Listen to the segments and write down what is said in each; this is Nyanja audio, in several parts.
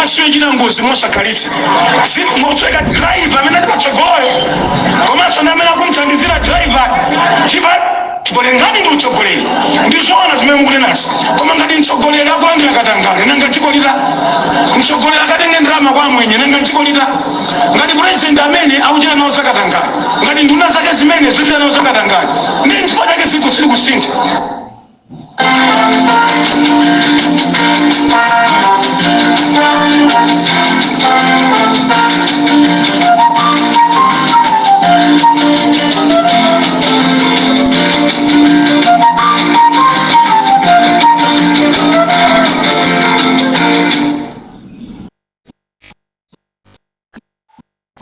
Basi yochita ngozi mosakhalitsa motsweka driver amene ali patsogoloyo komanso ndi amene akumthandizira driver chipa tsogoleri. Ngati ndi utsogoleri, ndi zoona zimene mukunenazi, koma ngati mtsogoleri akulandira katangale, nanga dziko lita? Mtsogoleri akatenge ndalama kwa amwenye, nanga dziko lita? Ngati president amene akuchita nawo zakatangale, ngati nduna zake zimene zikuchita nawo zakatangale, ndi nchifukwa chake dziko sili kusintha.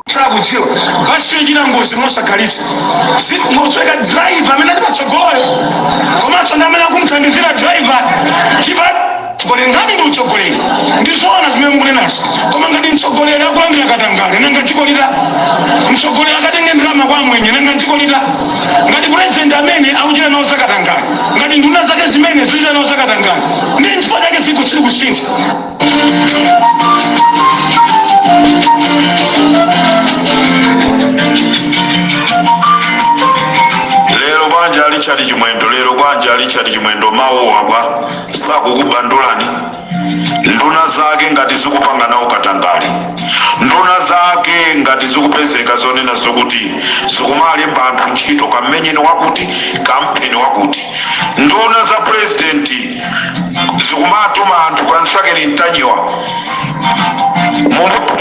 Sakudziwa basi yochita ngozi mosakhalitsa motsweka driver amene ali patsogoloyo komanso ndi amene akumthandizira driver chipa tsogoleri. Ngati ndi utsogoleri, ndi zoona zimene mukunenazi, koma ngati mtsogoleri akulandira katangale, nanga dziko lita? Mtsogoleri akatenge ndalama kwa amwenye, nanga dziko lita? Ngati president amene akuchita nawo zakatangale, ngati nduna zake zimene zikuchita nawo zakatangale, ndi nchifukwa chake dziko sili kusintha. Lero bwanji a Richard Chimwendo? Lero bwanji a Richard Chimwendo? Mawuwa bwa sakukubandulani? Nduna zake ngati zikupanga nawo katangale, nduna zake ngati zikupezeka zonena zokuti zikumalemba anthu ntchito, kammenyeni wakuti, kampheni wakuti, nduna za purezidenti zikumatuma anthu, kansakeni Ntanyiwa,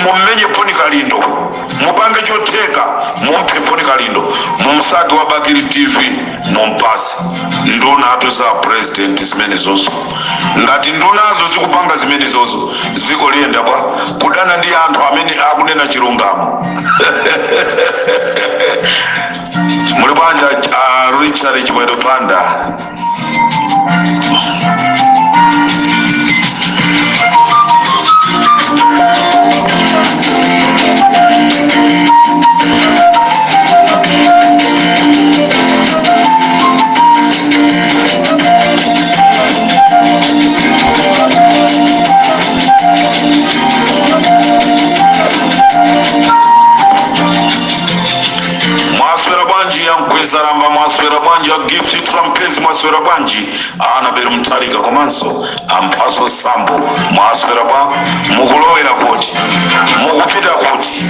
mummenye Boni Kalindo, mupange chotheka mumphe Boni Kalindo, mumsake wa Bakili TV mumpase. Ndunatu za president zimenezozo, ngati ndunazo zikupanga zimenezozo, dziko liyenda bwa? Kudana ndi anthu amene akunena chilungamo. Muli bwanji a Richard Chimwendo Banda? Mwaswera bwanji ya Mkwezalamba? Mwaswera bwanji ya Gift Trapence? Mwaswera bwanji Annabel Mtalika komanso amphaso Sambo? Mwaswera bwa? Mukulowera kuti? Mukupita kuti?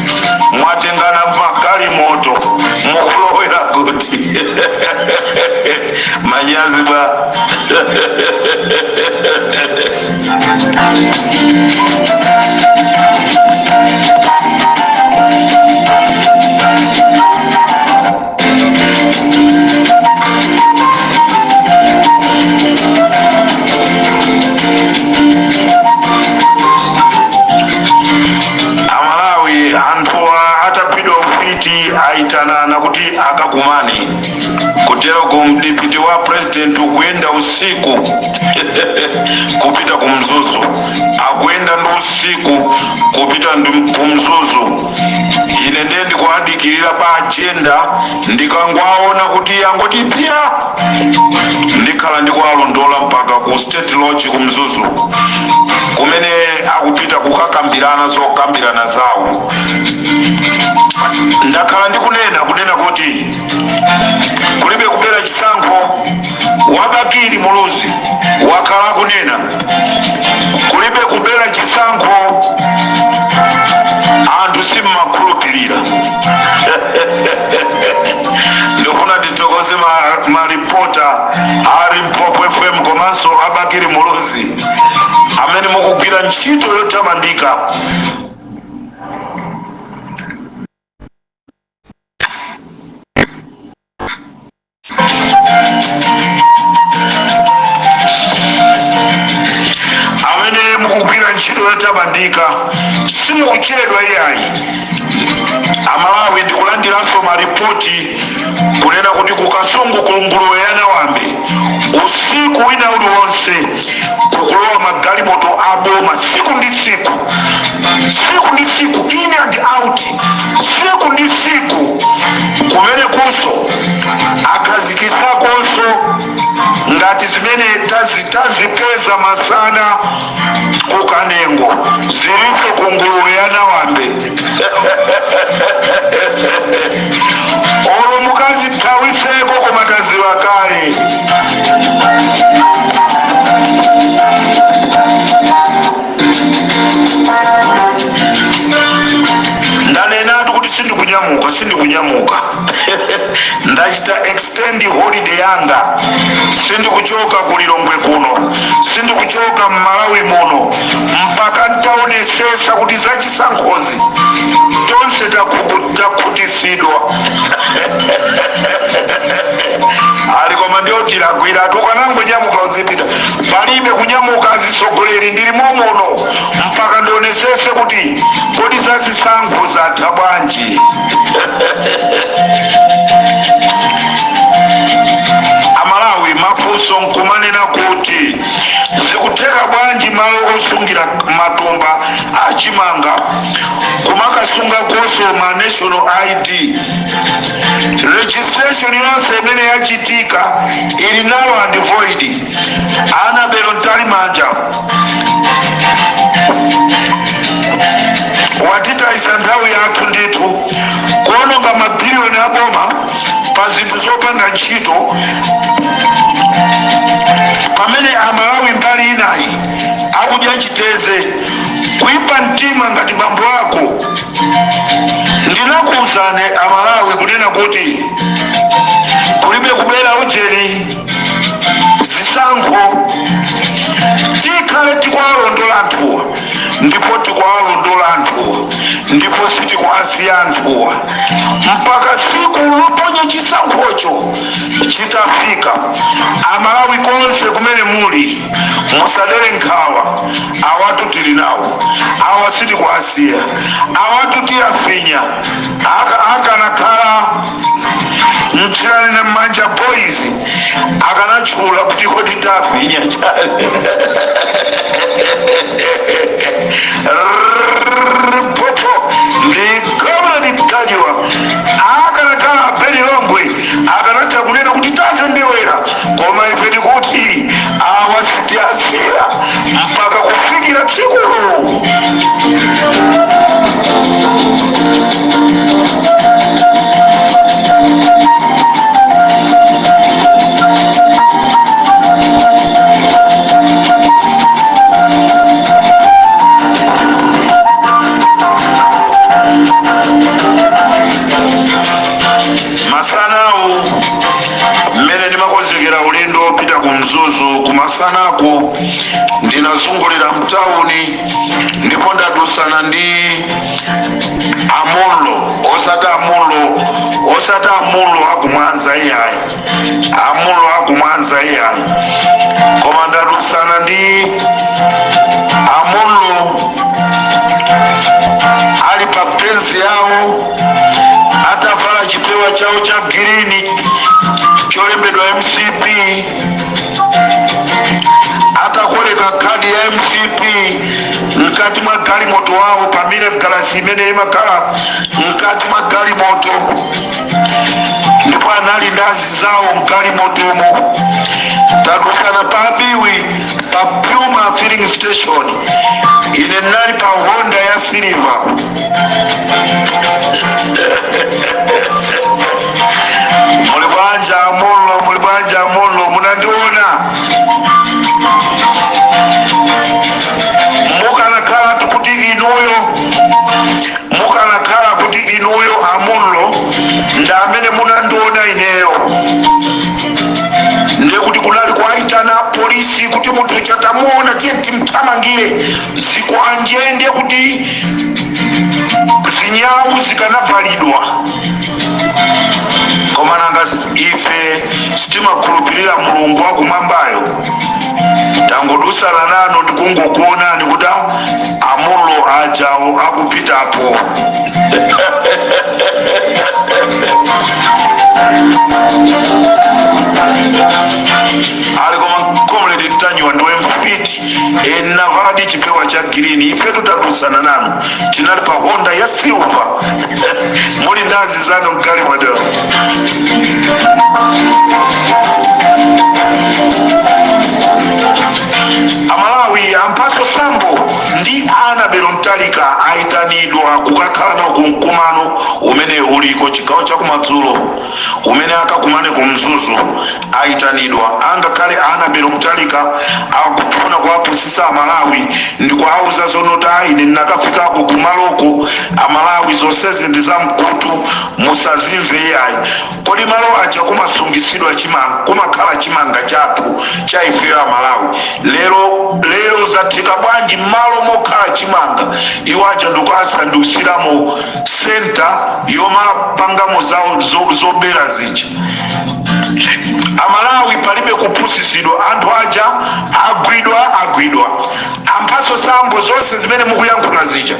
Mwatengana magalimoto, mukulowera kuti? Manyazi bwa? Amalawi, anthuwa atagwidwa ufiti ayitanana kuti akakumane. Kutero ku mdipiti wa president ukuyenda usiku kupita ku Mzuzu, akuyenda ndi usiku kupita ku Mzuzu. Ine ndiye ndikuadikirira pa agenda, ndikangwaona kuti angoti pya, ndikhala ndikuwalondola mpaka ku State Lodge ku Mzuzu kumene akupita kukakambirana zokambirana zawo. Ndakhala ndikunena kunena kuti kulibe kubera chisankho. Wa Bakili Muluzi wakhala akunena kulibe kubera chisankho, anthu simmakhulupirira. Ndikufuna ndithokoze maripota a Limpopo FM komanso a Bakili Muluzi amene mukugwira ntchito yotamandika. Amene mukugwira ntchito yotamandika, simukuchedwa iyayi. Amalawi, ndikulandiranso maripoti kunena kuti ku Kasungu, ku Nguluwe ya Nawambe, usiku wina uliwonse kukulowa magalimoto aboma siku ndi siku, siku ndi siku, in and out, siku ndi siku. Kumene kuso akhazikisakonso ngati zimene tazipeza masana kuka Kanengo, zilinso ku Nguluwe ya Nawambe. Olo mukazithawiseko, koma taziwa kale. Ndanenatu kuti sindikunyamuka, sindikunyamuka. Ndachita extend holiday yanga. Sindikuchoka ku Lilongwe kuno, sindikuchoka m'Malawi muno mpaka ntaonesesa kuti zachisankhozi tonse takhutisidwa. Ali koma ndiyo tilagwira, tukanangonyamuka uzipita. Palibe kunyamuka, azisogoleri, ndili momuno mpaka ndionesese kuti kodi zazisankho zatha bwanji. Amalawi, mafunso nkumanena kuti zikutheka bwanji malo osungira matumba achimanga kumakasunga koso ma national ID? Registration yonse imene yachitika ili null and void. Annabel Mtalimanja watitayisa nthawi yathu ndithu, kuononga mabiliyoni a boma pa zinthu zopanda ntchito, pamene Amalawi mbali inayi akudya chiteze. Kuipa mtima ngati bambo ako. Ndinakuwuzani Amalawi kunena kuti kulibe kubera ujeni zisankho, tikhale tikuwalondola anthuwa, ndipo tikuwalondola anthuwa, ndipo sitikuwasiya anthuwa mpaka siku loponya chisankhocho chitafika. Amalawi konse kumene muli, musadere nkhawa. Awatu tili nawo awa, sitikuwasiya awatu, tiyafinya. Akanakhala mthirani na mmanja boys akanatchula kuti kodi tafinya chani. Popo ndi Comrade Mtanyiwa. Akanakhala a Ben Longwe akanatha kunena kuti tazembewera, koma ife tikuti awa sitiyasiya mpaka kufikira tsikulo. Masanawu mmene ndimakonzekera ulendo wopita ku Mzuzu, kumasanaku ndinazungulira mtawuni ndipo ndadusana ndi Amulo, osati Amulo, osati Amulo akumwanza iyayi, Amulo akumwanza iyayi, koma ndadusana ndi Amulo ali pa Benz yawo, atavala chipewa chawo cha green cholembedwa MCP, atakoleka khadi ya MCP mkati mwa galimoto wawo pa mirror galasi imene imakhala mkati mwa galimoto, ndipo anali ndazi zawo mgalimotomo. Tadusana pa Biwi, pa Puma filling station. Ine ndinali pa Honda ya silver. Muli bwanja Amulo? Muli bwanja Amulo? Munandiona? Mukanakhala kuti inuyo, mukanakhala kuti inuyo Amulo ndi amene munandiona ineyo, ndekuti kunali kuaitana polisi kuti munthu chatamuona, tiye timthamangire zikwanje, ndiye kuti zinyawu zikanavalidwa. Koma nanga ife sitimakhulupirira Mulungu wakumwambayo? Tangodusana nanu, ndikungokuonani kuti Amulo ajawo akupitapo. Ali koma Comrade Mtanyiwa ndiwe mfiti. E, navaladi chipewa cha green. Ife tutadusana nanu tinali pa Honda ya silver, muli ndazi zanu mgalimoto. Amalawi, ampaso sambo Annabel Mtalika ayitanidwa kukakhala nawo ku mkumano umene uliko chigawo chakumadzulo, umene akakumane ku Mzuzu. Ayitanidwa. Angakhale Annabel Mtalika akufuna kuwapusisa Amalawi ndi kuwauza zonoti ine ndinakafikako kumaloko. Amalawi, zonsezi ndi zamkutu, musazimve iyayi. Kodi malo aja kumasungisidwa chimanga, kumakhala chimanga chathu cha ifeyo Amalawi, lero lero zatheka bwanji malo mokhala chimanga iwo aja ndikuasandusiramo center yomapangamo zawo zobera zija? Amalawi, palibe kupusisidwa. Anthu aja agwidwa, agwidwa. Amphaso Sambo, zonse zimene mukuyankhula zija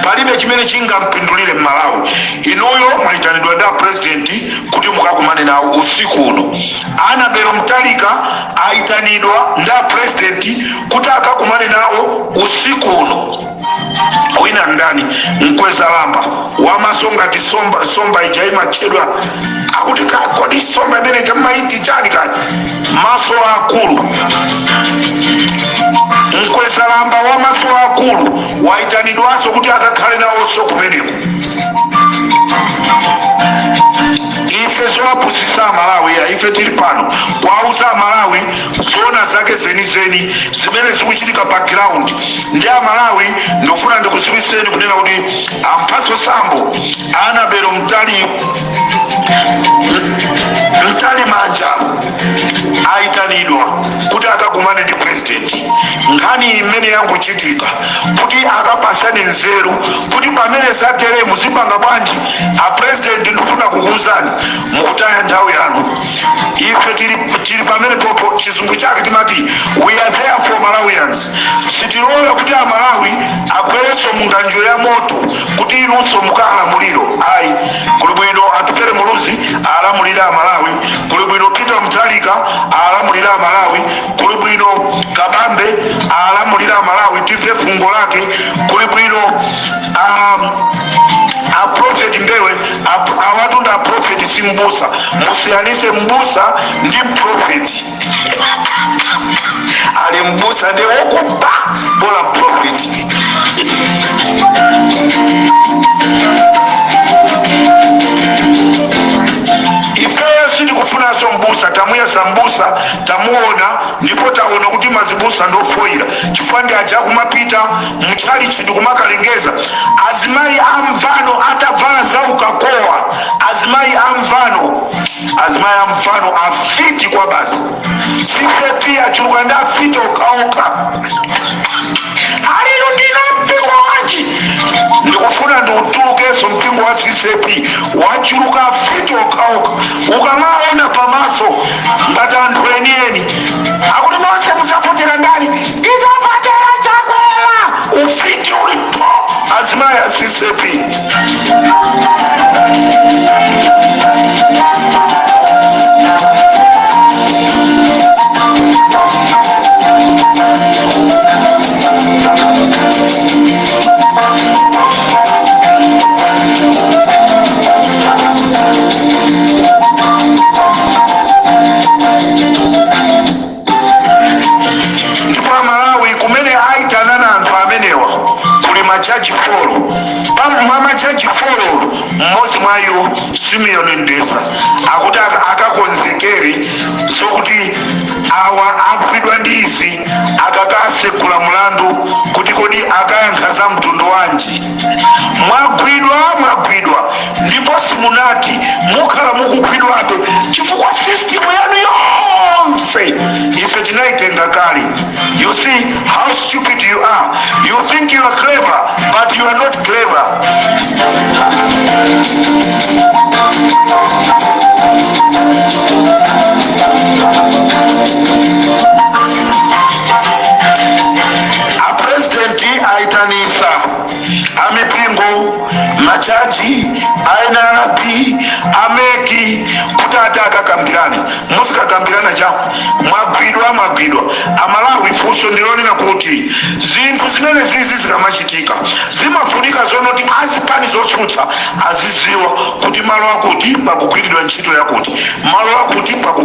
palibe chimene chingampindulire Mmalawi. Inuyo mwayitanidwa ndi apresidenti kuti mukakumane nawo usiku uno. Annabel Mtalika ayitanidwa ndi apresidenti kuti akakumane nawo usiku uno. Wina ndani? Mkwezalamba wamaso ngati somba, somba ija imatchedwa akuti kodi somba imene ija mmaiti chani kani? Maso akulu. Mkwezalamba wamaso akulu wayitanidwanso kuti akakhale nawonso kumeneko. Ife zowapusisa Amalawi ya, ife tili pano kuwauza Amalawi zoona zake zenizeni zimene zikuchitika pa ground. Ndi Amalawi, ndikufuna ndikuziwiseni kunena kuti Amphaso Sambo, Annabel Mtalimanja ayitanidwa kuti akakumane ndi president. Nkhani imene yangochitika kuti akapasane nzeru kuti pamene zatere muzipanga bwanji. Apresident, ndikufuna kukuwuzani, mukutaya nthawi yanu. Ife tili pamene popo, chizungu chake timati we are there for Malawians. Sitilola kuti Amalawi agwerenso mu nganjo ya moto kuti inunso mukalamuliro, ayi. Kuli bwino Atupere Muluzi alamulire Amalawi, kuli bwino Peter Mutharika alamulire Amalawi, kuli bwino Kabambe alamulire Amalawi, timve fungo lake, kuli bwino a Prophet Mbewe. Awatu ndi aprofeti, si mbusa. Musiyanise mbusa ndi prophet. Ali mbusa ndi wokuba, bola prophet. Ifeyo sitikufunanso mbusa. Tamuyesa mbusa, tamuona, ndipo taona kuti mazibusa ndofoyira, chifukwa ndi aja akumapita mutchalichi ndikumakalengeza azimayi amvano atavala zaukakowa. Azimayi amvano, azimayi amvano, afiti kwa basi. CCAP achuluka ndi afiti okhaokha. Alilo ndina mpingo wanji? Ndikufuna ndiutulukenso mpingo wa CCAP, wachuluka afiti okhaokha. Ukamaona pamaso ngati anthu enieni, akuti nonse muzavotera ndani? Tizavotera Chakwera. Ufiti ulipo, azimayi a CCAP. Ndipo Amalawi, kumene ayitanana anthu amenewa kuli majaji four. Mwa majaji four, mmodzi mwa iwo Simeon Ndesa, akuti akakonzekere zokuti awa agwidwa ndi izi, akakasegula mlandu kuti kodi akayankha za mtundu wanji? Mwagwidwa, mwagwidwa, ndipo simunati, mukhala mukugwidwabe, chifukwa system yanu yonse ife tinayitenga kale. You see how stupid you are? You think you are clever, but you are not clever. Apresidenti aitanisa amipingo, majaji, aNRB, aMEC kuti ati akakambirane. Muzikakambirana cha mwagwidwa, mwagwidwa. Amalawi, funso ndilonena kuti zinthu zimene zizi zikamachitika zimafunika zonoti azipani zotsutsa azidziwa kuti malo akuti pakugwiridwa ntchito yakuti, malo akuti paku